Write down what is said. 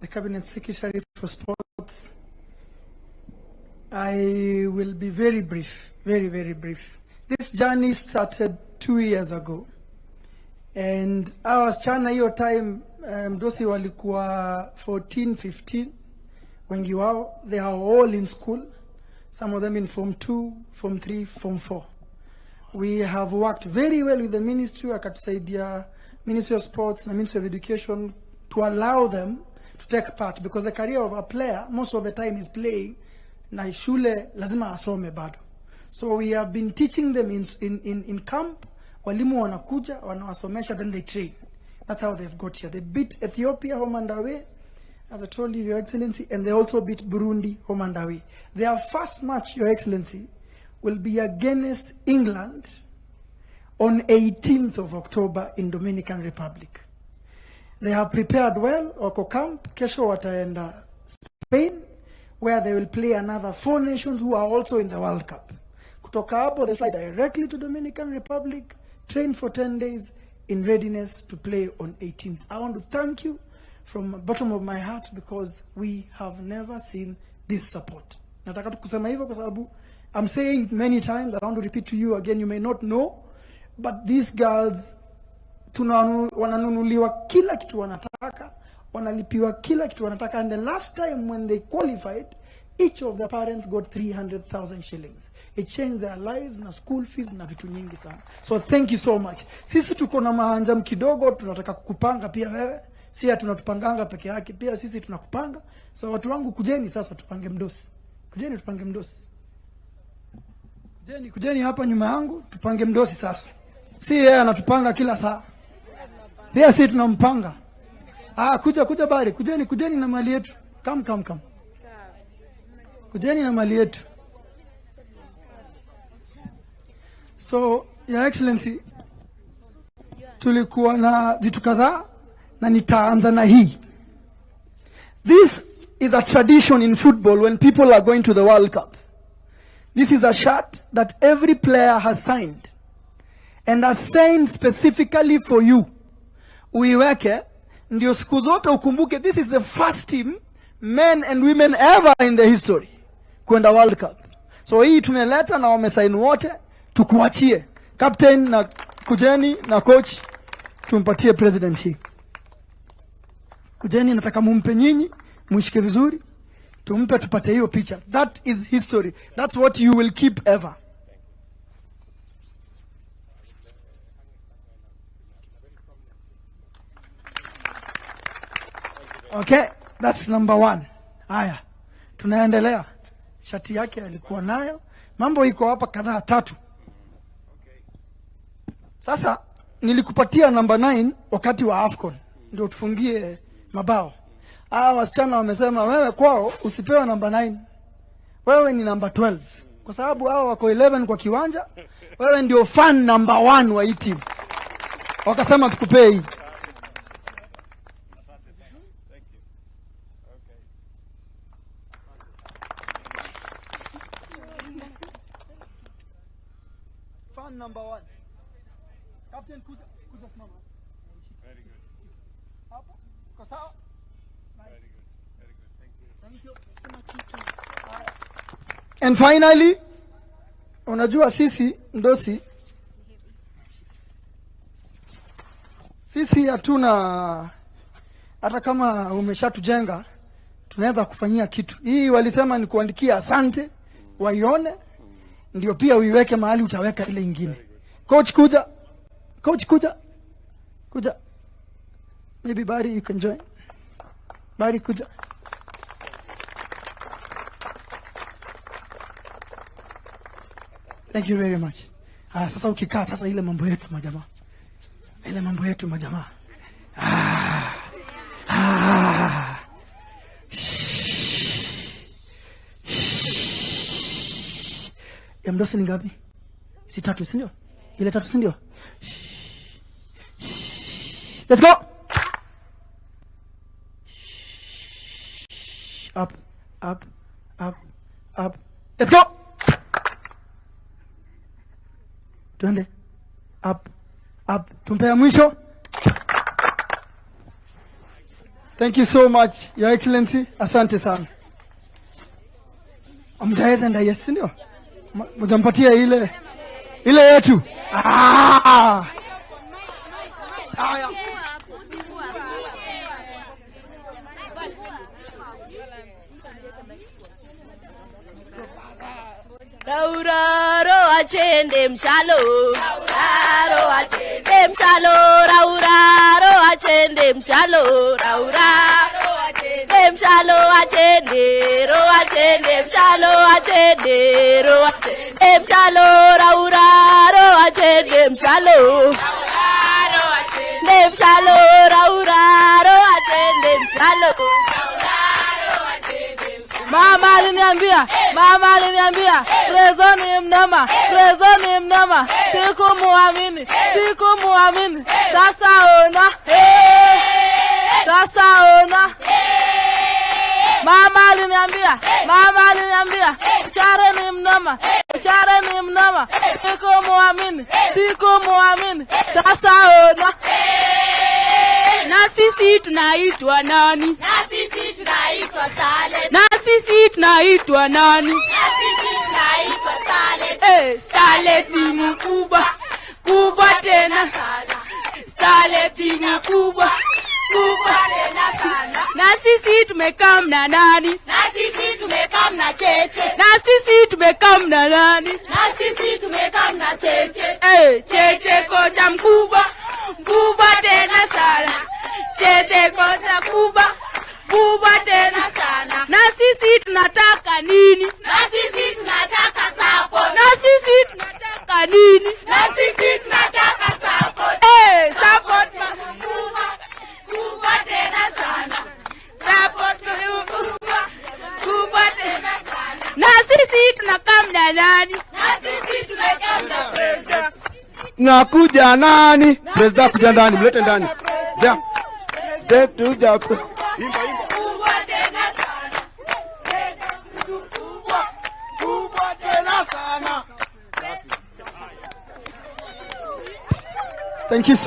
the Cabinet Secretary for Sports. I will be very brief, very, very brief. This journey started 2 years ago. And hawa wasichana hiyo time, mdosi, walikuwa 14, 15, wengi wao. They are all in school, some of them in form 2, form 3, form 4. We have worked very well with the ministry, wakatusaidia, Ministry of Sports na Ministry of Education, to allow them to take part, because the career of a player most of the time is playing, na shule lazima asome bado. So we have been teaching them in camp. Walimu wanakuja, wanawasomesha, then they train. That's how they've got here. They beat Ethiopia home and away, as I told you, Your Excellency, and they also beat Burundi home and away. Their first match, Your Excellency, will be against England on 18th of October in Dominican Republic. They have prepared well, wako camp, kesho wataenda Spain, where they will play another four nations who are also in the World Cup. Kutoka hapo, they fly directly to Dominican Republic, train for 10 days in readiness to play on 18th. I want to thank you from the bottom of my heart because we have never seen this support. Nataka tu kusema hivyo kwa sababu I'm saying many times, I want to repeat to you again, you may not know, but these girls wananunuliwa kila kitu wanataka, wanalipiwa kila kitu wanataka. And the last time when they qualified, each of the parents got 300,000 shillings. It changed their lives na school fees na vitu nyingi sana. So thank you so much. Sisi tuko na mahanjam kidogo, tunataka kukupanga pia wewe. Si tunatupanganga peke yake, pia sisi tunakupanga. So watu wangu, kujeni sasa tupange mdosi. Kujeni tupange mdosi. Kujeni, kujeni hapa nyuma yangu tupange mdosi sasa. Si yeye anatupanga kila saa, pia si tunampanga. Ah, kuja, kuja bari, kujeni, kujeni na mali yetu. Come, come, come. Kujeni na mali yetu. So, Your Excellency, tulikuwa na vitu kadhaa na nitaanza na hii. This is a tradition in football when people are going to the World Cup. This is a shirt that every player has signed and has signed specifically for you. Uiweke ndio siku zote ukumbuke this is the first team, men and women, ever in the history kwenda World Cup. So hii tumeleta na wamesaini wote, tukuachie captain na kujeni na coach, tumpatie president hii. Kujeni, nataka mumpe nyinyi, muishike vizuri, tumpe tupate hiyo picha. That is history. That's what you will keep ever. Okay, that's number one. Haya, tunaendelea. Shati yake alikuwa nayo, mambo iko hapa kadhaa tatu. Sasa nilikupatia namba 9 wakati wa AFCON ndio tufungie mabao. Ah, wasichana wamesema wewe kwao usipewe namba 9, wewe ni namba 12 kwa sababu hao wako 11 kwa kiwanja, wewe ndio fan number 1 wa hii team. Wakasema tukupee hii. Asante sana. Thank you. Okay. Fan number 1. Captain, kuja, kuja simama. Very good. Hapo. Uko sawa? Very good. Very good. Thank you. Thank you. And finally, unajua sisi mdosi, sisi hatuna, hata kama umeshatujenga tunaweza kufanyia kitu. Hii walisema ni kuandikia asante, waione ndio pia uiweke mahali utaweka ile ingine. Coach, kuja, coach, kuja, kuja. Maybe Barry, you can join. Barry, kuja. Thank you very much. Ah, sasa ukikaa sasa ile mambo yetu majamaa. Ile mambo yetu majamaa. Ah. Ah. Shh. Ya mdosi ni ngapi? Si tatu, si ndio? Ile tatu, si ndio? Let's go. Up, up, up, up. Let's go. Twende. Up, up. Tumpe ya mwisho. Thank you so much, Your Excellency. Asante sana. Hamjaweza nda yes, ndio? Mjampatia ile ile yetu. Ah! Haya. Rauraro achende mshalo, rauraro achende mshalo, rauraro achende mshalo, rauraro achende mshalo, achende ro achende mshalo, achende ro achende mshalo, rauraro achende mshalo, rauraro achende mshalo, rauraro achende mshalo. Mama aliniambia, mama aliniambia, Prezo ni mnoma, Prezo ni mnoma, sikumuamini, sikumuamini. Sasa ona, sasa ona. Mama aliniambia, mama aliniambia, Chare ni mnoma, Chare ni mnoma, sikumuamini, sikumuamini. Sasa ona. Na sisi tunaitwa nani? Na sisi tunaitwa Starlet. Na sisi tunaitwa nani? Na sisi tunaitwa Starlet. Eh, Starlet timu kubwa kubwa tena Sana. Starlet timu kubwa kubwa Tena sana. Na sisi tumekaa mna nani? Na sisi tumekaa mna Cheche. Na sisi tumekaa mna nani? Na sisi tumekaa mna Cheche. Eh, Cheche kocha mkubwa mkubwa tena sana. Cheche kocha kubwa kubwa tena Sana. Na sisi tunataka nini? Na sisi tunataka support. Na sisi tunataka nini? Na sisi tunataka support. Eh, support Kubwa, kubwa tena sana. Support kubwa kubwa tena Sana. Na sisi tunakaa mna nani? Na sisi tumekaa mna president. Nakuja nani? President kuja ndani, mlete ndani. Ja. Step to jump. Imba imba. Kubwa tena sana. Kubwa. Kubwa tena sana. Thank you so